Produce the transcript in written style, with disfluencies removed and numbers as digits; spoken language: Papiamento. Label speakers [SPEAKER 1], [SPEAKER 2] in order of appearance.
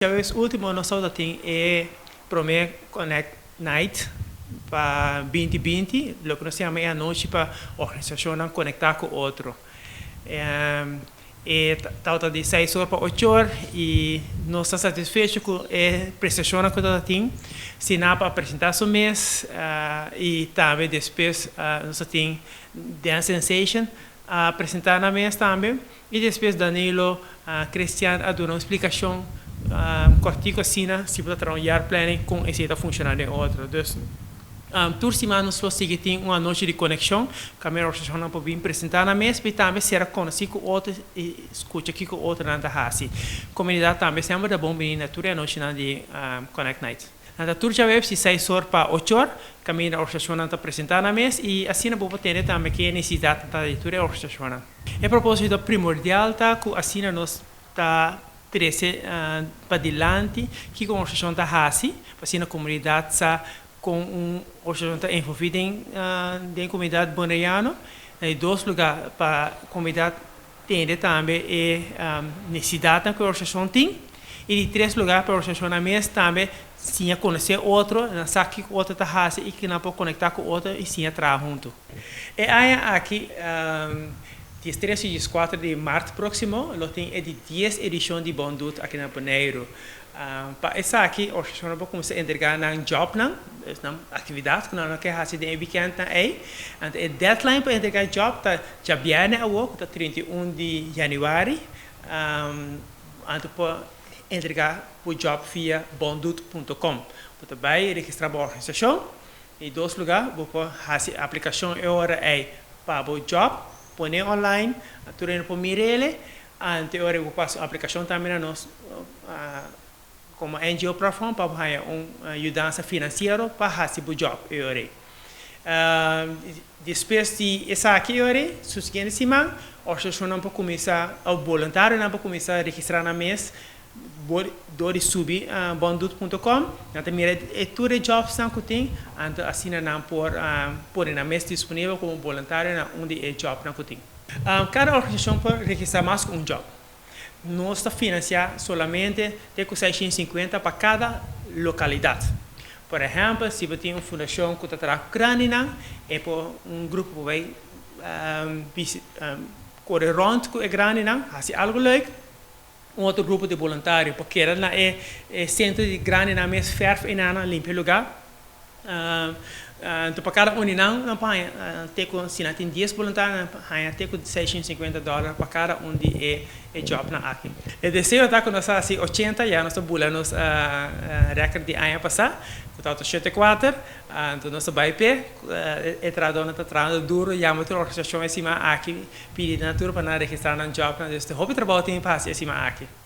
[SPEAKER 1] Djaweps último nos tabatin e promé Connect Night pa 2020, loke nos yama e anochi pa organisashonnan konektá ku otro. E tabata di 6 or pa 8 or i nos ta satisfecho ku e prestashonnan ku tabatin. Stinapa a presentá su mes i tambe despues nos tin Dance Sensation a presentá nan mes tambe i despues Danilo Christian a duna un splikashon kòrtiku asina si bo ta traha un jaarplanning kon esei ta funshoná den otro. Dus tur siman nos lo sigui tin un anochi di konekshon kaminda organisashonnan por bin presentá nan mes i tambe sera konosí ku otro i skucha kiko otronan ta hasi. Komunidat tambe semper ta bon bini na tur e anochinan di Connect Night. Nan ta tur djaweps di seis or pa ocho or, kaminda organisashonnan ta presentá nan mes i asina bo por tende tambe ke nesesidatnan ta di tur e organisashonnan. E propósito primordial ta ku asina nos ta trese padilanti kiko un organisashon ta hasi, pa asina komunidat sa kon un organisashon ta envolví den den komunidat boneriano. Na di dos lugá pa komunidat tende tambe e nesesidatnan ku e organisashon tin. I di tres lugá pa e organisashonnan mes tambe siña konosé otro, nan sa kiko otro ta hasi i kiko nan por konektá ku otro i siña traha huntu. E aña aki, 13 i 14 di mart próksimo, lo tin e di 10 edishon di Bon Doet aki na Boneiru. Pa esaki, organisashonnan por kuminsá entregá nan jòbnan, dus nan aktividat ku nan lo ke hasi den e wikèntnan ei. Anto e deadline pa entregá jòb ta djabièrnè awor, ku ta 31 di yanüari. Anto por entregá bo jòb via bondoet.com. Bo ta bai registrá bo organisashon. Di dos lugá bo por hasi aplikashon e ora ei pa bo jòb, pon'é online, tur hende por mir'é. Anto e ora ei bo por hasi un aplikashon tambe na nos komo NGO Platform pa bo haña un yudansa finansiero pa hasi bo jòb e ora ei. Despues di esaki e ora ei, su siguiente siman, organisashonnan por kuminsá òf boluntarionan por kuminsá registrá nan mes dor di subi bondoet.com. Nan ta mira e tur e jòbsnan ku tin, anto asina nan por pone nan mes disponibel komo boluntario na un di e jòbnan ku tin. Kada organisashon por registrá mas ku un jòb. Nos ta finansiá solamente te ku 650 pa kada lokalidat. Por ehèmpel, si bo tin un fundashon ku ta traha ku grandinan, e por un grupo por bai kore rònt ku e grandinan, hasi algu leuk. Un otro grupo di boluntario por keda na e sentro di grandinan mes, fèrf einan, limpia e lugá. Anto pa kada un di nan, nan por haña te ku, si nan tin 10 boluntario, nan por haña te ku 650 dòler pa kada un di e jòbnan aki. E deseo ta ku nos a hasi 80, ya nos a bula nos rèkòrt di aña pasá, ku tabata 84. Anto nos a bai p'e, e trahadónan ta trahando duru, yama tur organisashon e siman aki, pidi nan tur pa nan registrá nan jòbnan. Dus hopi trabou tin pa hasi e siman aki.